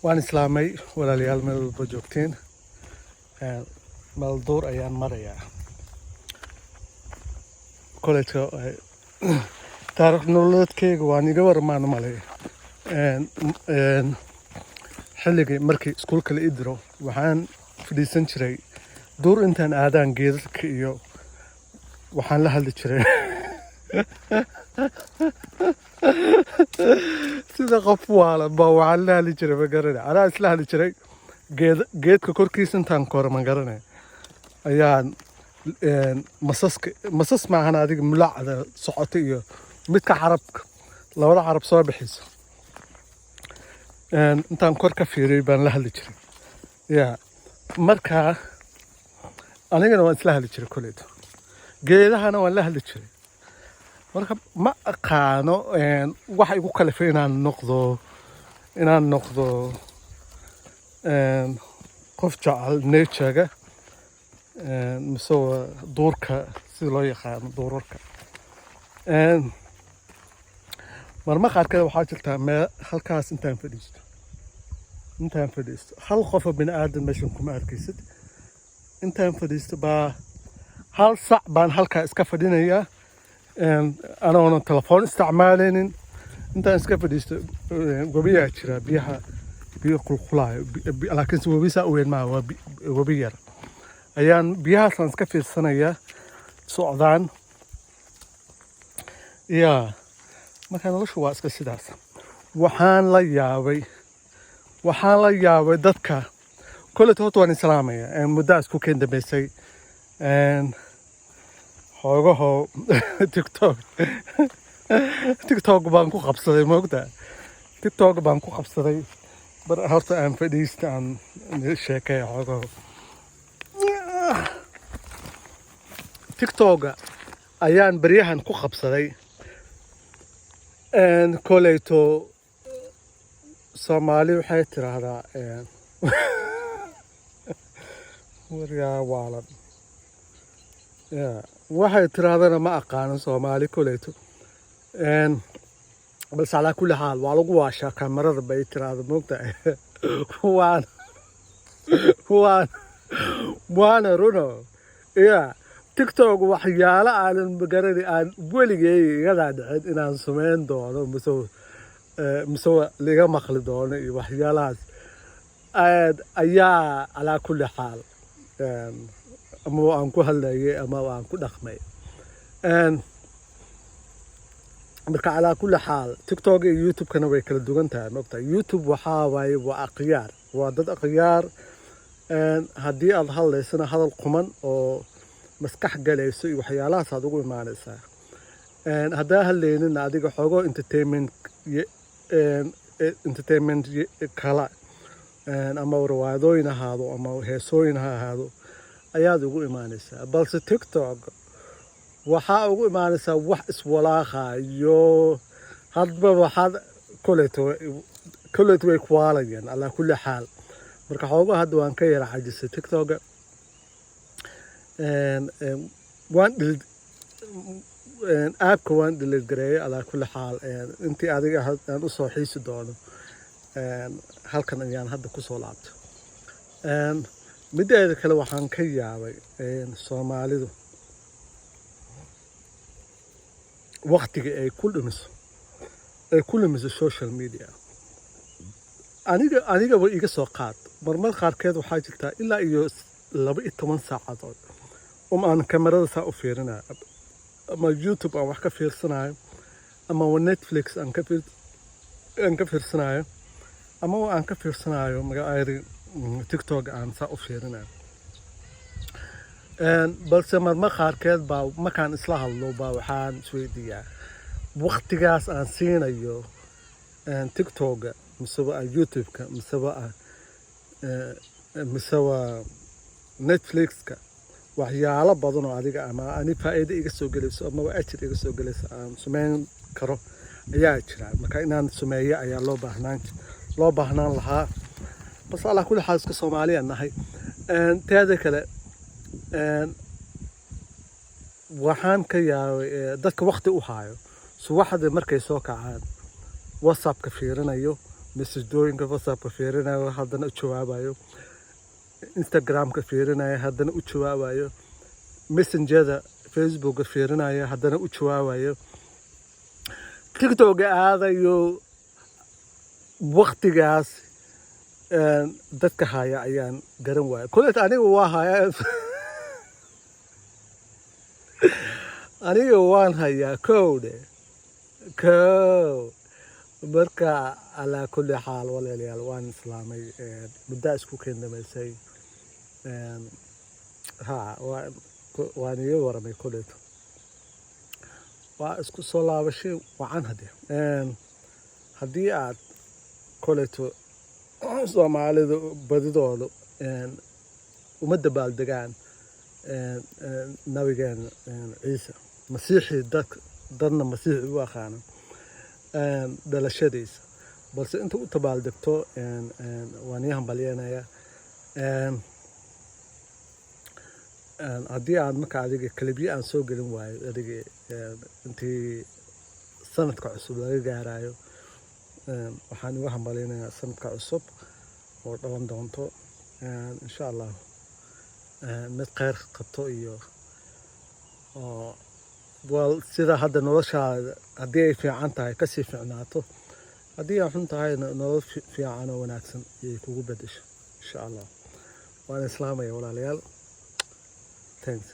Waan islaamay walaalayaal, meel walba joogtiin. Meel duur ayaan marayaa. Koleyta taariikh nololeedkayga waan iga warmaan malay. Xilligii markii iskuulka la ii diro, waxaan fadhiisan jiray duur intaan aadaan geedadka iyo waxaan la hadli jiray sida qof waalan baa waxaan la hadli jiray, ma garanay, anaa isla hadli jiray geed geedka korkiisa intaan koro, ma garanay, ayaan masaska, masas maahan, adiga mulaacda socota iyo midka carabka, labada carab soo bixiyso, intaan kor ka fiiriyay baan la hadli jiray. Ya, marka anigana waan isla hadli jiray koleyto, geedahana waan la hadli jiray. Marka ma aqaano waxa igu kalifay inaan noqdo qof jecel nature-ga mise waa duurka, sida loo yaqaano duurarka. Marma qaarkeed waxaa jirtaa meel halkaas intaan fadhiisto hal qof oo bini aadan meeshan kuma arkaysid. Intaan fadhiisto baa hal sac baan halkaa iska fadhinayaa, anoonan telefoon isticmaalaynin. Intaan iska fadhiisto, webiyaa jira, biyaha biyo qulqulaayo, laakiinse webi saa u weyn maaha, waa webi yar ayaan biyahaasaan iska fiirsanayaa socdaan. Ya, marka noloshu waa iska sidaas. Waxaan la yaabay dadka kolleyta. Horta waan islaamaya. Muddaa isku keen dambeysay. Xoogaho TikTok baan ku qabsaday, moogta, TikTok baan ku qabsaday. Bar horta aan fadhiista, aan sheekeeya xoogaho. TikToka ayaan beryahan ku qabsaday. Koleyto Soomaali waxay tiraahdaa, waryaa waalan ya waxay tiraahdana ma aqaano Soomaali koleyto. Balse calaa kulli xaal waa lagu waashaa kamarada bay tiraahdo, moogtahay. Waana runo. Ya, TikTok waxyaalo aanan magarani aan weligay igadaa dhicin inaan samayn doono mise liga maqli doono iyo waxyaalahaas aad ayaa calaa kulli xaal ama aan ku hadlayay ama aan ku dhaqmay. Marka calaa kulli xaal TikTok iyo YouTube-kana way kala duwan tahay, maogtahay. YouTube waxaa waaye waa akhyaar, waa dad akhyaar. Haddii aad hadlaysana hadal quman oo maskax galayso iyo waxyaalahaas aad ugu imaanaysaa. Haddaa hadlaynina adiga xoogo entertainment kala ama riwaayadooyin ahaado ama heesooyin ha ahaado ayaad ugu imaanaysaa. Balse TikTok waxaa ugu imaanaysaa wax iswalaaqayo hadba. Waxaad koleyto way kuwaalayaan calaa kulli xaal. Marka xoogaa hadda waan ka yara cajisay TikToka. Waan delete app-ka, waan delete gareeyay calaa kulli xaal. Intii adiga aan usoo xiisi doono, halkan ayaan hadda kusoo laabtay. Mideeda kale waxaan ka yaabay Soomaalidu waktiga ay ku lumiso social media. Anigaba iga soo qaad, marmar qaarkeed waxaa jirtaa ilaa iyo 12 saacadood aan kamarada saa u fiirinayo ama YouTube aan wax ka fiirsanayo ama Netflix aan ka fiirsanayo ama aan ka fiirsanayo magaceedi TikTok aan saa u fiirinayo. Balse marmar qaarkeed baa markaan isla hadlo baa waxaan isweydiiyaa waktigaas aan siinayo TikToka miseba YouTube-ka miseba Netflix-ka, waxyaalo badan oo adiga ama ani faa'iido iga soo gelayso amaba ajir iga soo gelayso aan sameyn karo ayaa jira. Marka inaan sameeyo ayaa loo baahnaan lahaa. Bas alaa kulli xaal iska Soomaaliyaan nahay. Teeda kale, waxaan ka yaabay dadka wakti u haayo subaxda markay soo kacaan WhatsAppka fiirinayo. Messagedooyinka WhatsAppka fiirinayo, haddana u jawaabayo, Instagramka fiirinayo, haddana u jawaabayo, Messengerda Facebooka fiirinayo, haddana u jawaabayo, TikToka aadayo. Waktigaas dadka haya ayaan garan waaya. Kulet aniga waa haya, aniga waan hayaa kowdhe kow. Marka calaa kulli xaal, walaalayaal, waan islaamay. Muddaa isku keendamaysay. Ha, waan iga waramay kuleeto. Waa isku soo laabashay wacan. Haddii aad koleeto Soomaalida badidoodu uma dabaaldegaan nabigeena Ciise Masiixi, dad dadna Masiixi u aqaano, dhalashadiisa, balse inta u dabaaldegto waan ii hambalyeynaya. Haddii aad marka adiga clipyo aan soo gelin waayo adiga intii sanadka cusub laga gaarayo, waxaan uga hambalyeynayaa sanadka cusub oo dhalan doonto, insha Allah, mid kheyr qabto iyo oo, well, sida hadda noloshaada haddii ay fiican tahay kasii fiicnaato, haddii ay xun tahayna nolol fiican oo wanaagsan ayay kugu bedesho, insha Allah. Waan islaamaya, walaalayaal. Thanks.